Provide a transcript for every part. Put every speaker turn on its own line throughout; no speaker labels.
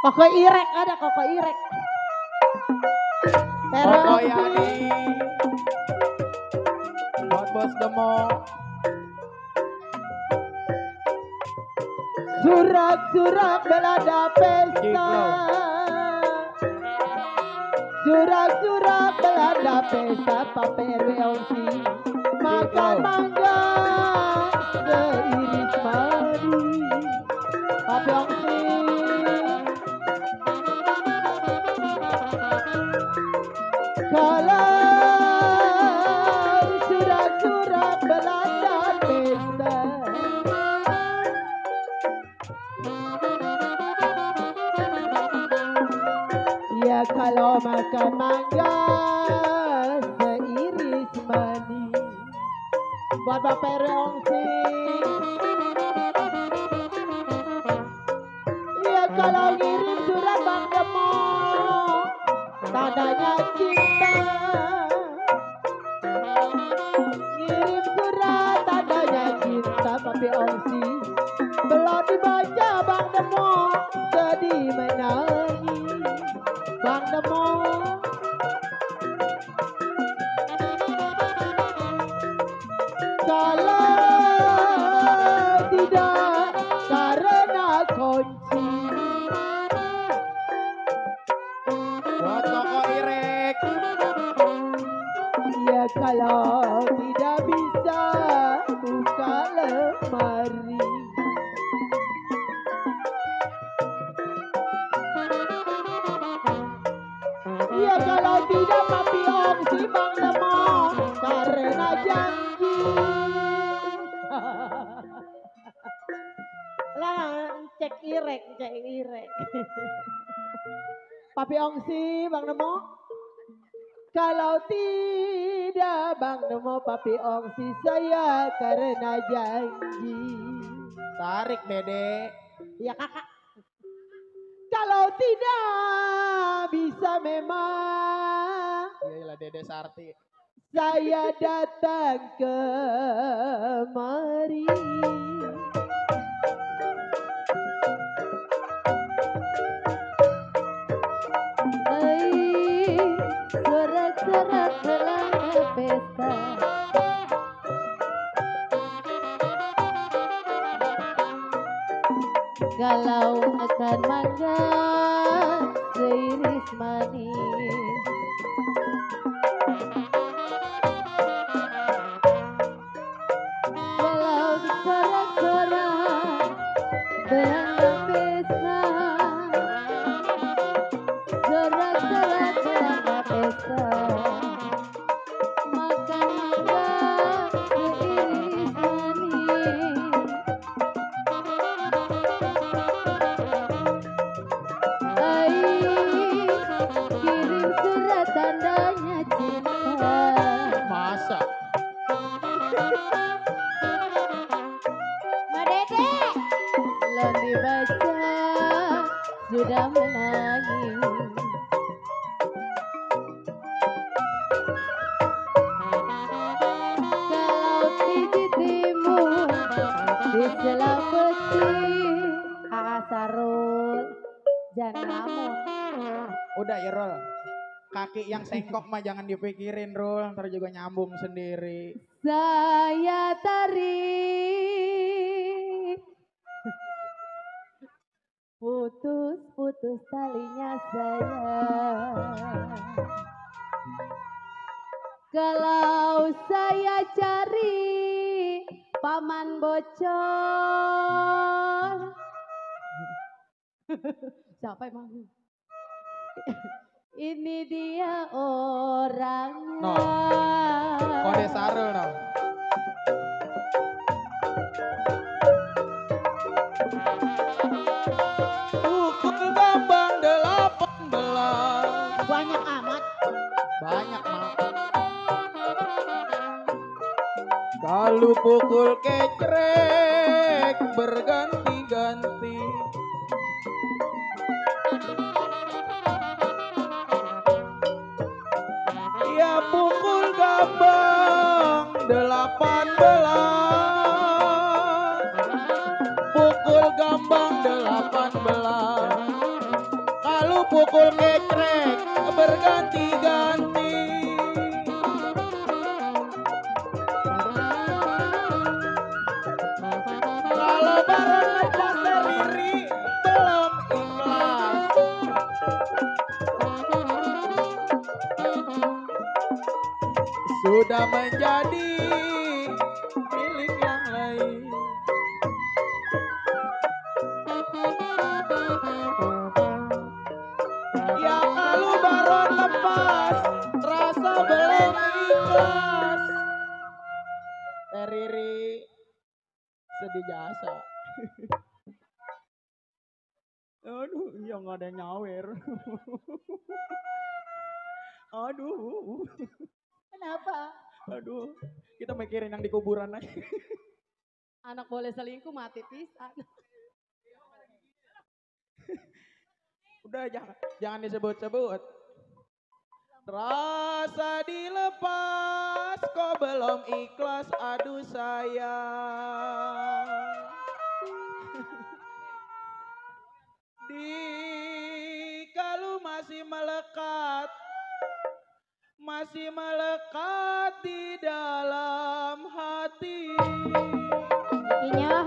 Koko Irek ada Koko Irek.
Koko Yani. Buat Bos Gemo.
Surak-surak belada pesta. Surak-surak belada pesta paper weongsi. Makan mangga seiris madu. Pape ongsi. Kalau surak-surak belada pesta. Ya kalau makan mangga seiris mani. Buat Bapak Reongsi. Ya kalau ngirim surat Bang Demo, tandanya cinta. Ngirim surat tandanya cinta Papi Ongsi. Belum dibaca Bang Demo, sedih menangis. Bang Demo. Kalau tidak karena kunci.
Buat Koko Irek.
Ya kalau tidak bisa buka lemari. Ya kalau tidak Papi Ongsi Bang Demo karena janji. Lah cek irek. Papi Ongsi Bang Demo. Kalau tidak Bang Demo Papi Ongsi saya karena janji.
Tarik Dede.
Ya kakak. Kalau tidak bisa memang
Iyalah Dede Sarti.
saya datang kemari. Sorak-sorak belanda pesta. Kalau makan mangga seiris manis. Kalau sorak-sorak belanda pesta. Sorak-sorak belanda pesta. Makan mangga seiris manis. Kirim surat tandanya cinta.
Masa?
Ma Dede belum dibaca sudah menangis. Kalau pijitimu diselapeti Sarul jangan ngelamun.
Udah ya Rul. Kaki yang sengkok mah jangan dipikirin Rul. Ntar juga nyambung sendiri.
Saya tarik putus-putus talinya sayang. Kalau saya cari paman bocor. Siapa emang? Ini dia orangnya.
No. Kode Sarul no. Pukul gambang 18.
Banyak amat.
Banyak mah. Kalau pukul kecrek berganti-ganti. Ya pukul gambang 18. Pukul gambang 18. pukul kekrek berganti-ganti. Kalau baron lepas teriri belum ikhlas. Sudah menjadi milik yang lain. Ya kalau baron lepas rasa belum ikhlas. Riri sedih jasa. Aduh, iya nggak ada yang nyawer. Aduh,
Kenapa?
aduh, kita mikirin yang di kuburan aja.
Anak boleh selingkuh mati pisan.
Udah jangan disebut-sebut. Rasa dilepas kok belum ikhlas, aduh sayang. Di kalau masih melekat di dalam hati.
Inya.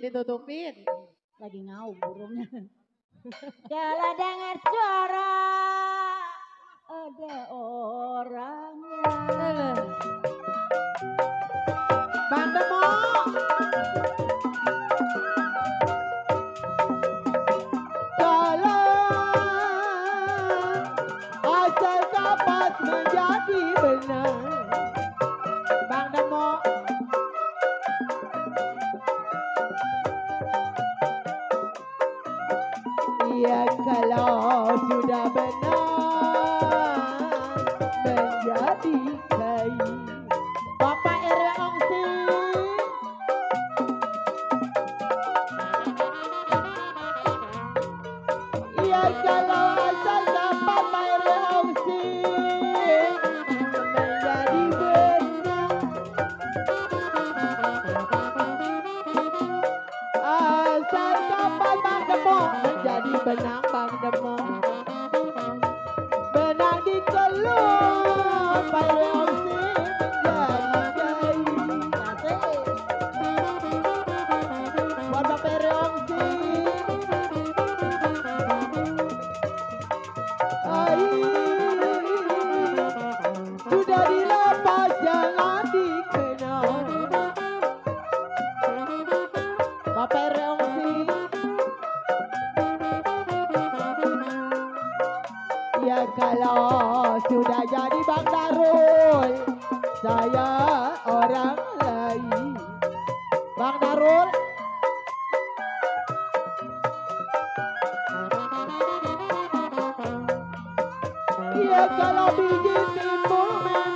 Ditutupin. Lagi ngau burungnya. Kalau dengar suara ada orangnya. Bang Demo. Asal dapat menjadi benar. Bang Demo. Ya kalau sudah benar menjadi kain. Bapak RW Ongsi. Ya kalau asal dapat Pak RW Ongsi menjadi benar. Asal dapat Bang Demo menjadi benang Bang Demo. Oh sudah jadi Bang Darul, saya orang lain. Bang Darul, ya kalau biji timbul